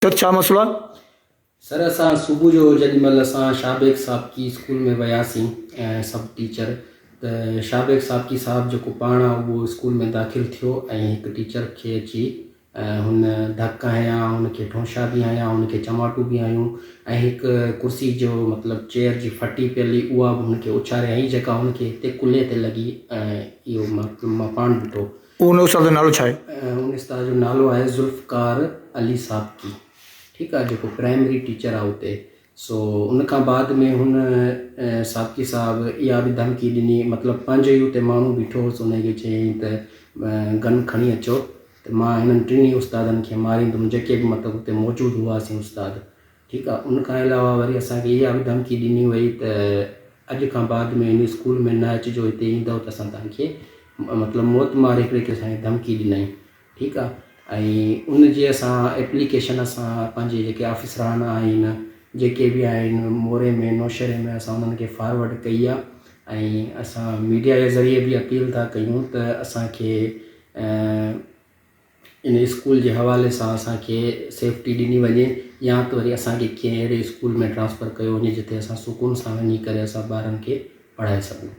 ته ڇا مسئلو آهي؟ سر اسان صبح جو جيڏي مهل اسان شاهه بيگ صاحبڪي اسڪول ۾ وياسين ۽ سڀ ٽيچر ته شاهه بيگ صاحبڪي صاحب جيڪو پاڻ آ اهو اسڪول ۾ داخل ٿيو ۽ هڪ ٽيچر کي اچي هن ڌڪ هنيا هن کي ٺونشا به هنيا هن کي چماٽون به هنيون ۽ هڪ ڪرسي جو مطلب چيئر جي ڦٽي پيل هئي اها به هن کي اڇاري هنئي جيڪا هن کي هتي ڪلهي تي لڳي ۽ اهو مان پاڻ ڏٺو. ان استاد جو نالو ڇا آهي؟ ان استاد جو نالو آهي ذوالفقار علي سابقي ٺيڪ آهي جيڪو پرائمري ٽيچر آهي اتي سو ان کان بعد ۾ هن سابقي صاحب اها به ڌمڪي ڏني مطلب پنهنجو ئي اتي ماڻهو بيٺو هوس ان کي چيائين ته گن کڻي اچو ته مان هنن ٽنهي استادن کي ماريندم جيڪي به مطلب اتي موجود هئاسين استاد ٺيڪ آ ان کان علاوه وري اسان کي اها به ڌمڪي ڏني وئي ته اڄ کان بعد ۾ هن اسڪول ۾ نه اچجو هتي ايندؤ ته اسان توهان کي مطلب موت مار هڪڙي کي اسان کي ڌمڪي ڏنائين ٺيڪ آ ۽ ان جي اسان ايپليڪيشن اسان پنهنجي جيڪي آفيسران آهن جيڪي به آهن موري ۾ نوشهري ۾ اسان انهن کي فارورڊ ڪئي آ ۽ اسان ميڊيا جي ذريعي به اپيل ٿا ڪيون ته اسان کي ان اسڪول جي حوالي سان اسان کي سيفٽي ڏني وڃي يا ته وري اسان کي ڪنهن اهڙي اسڪول ۾ ٽرانسفر ڪيو وڃي جتي اسان سڪون سان وڃي ڪري اسان ٻارن کي پڙهائي سگهون.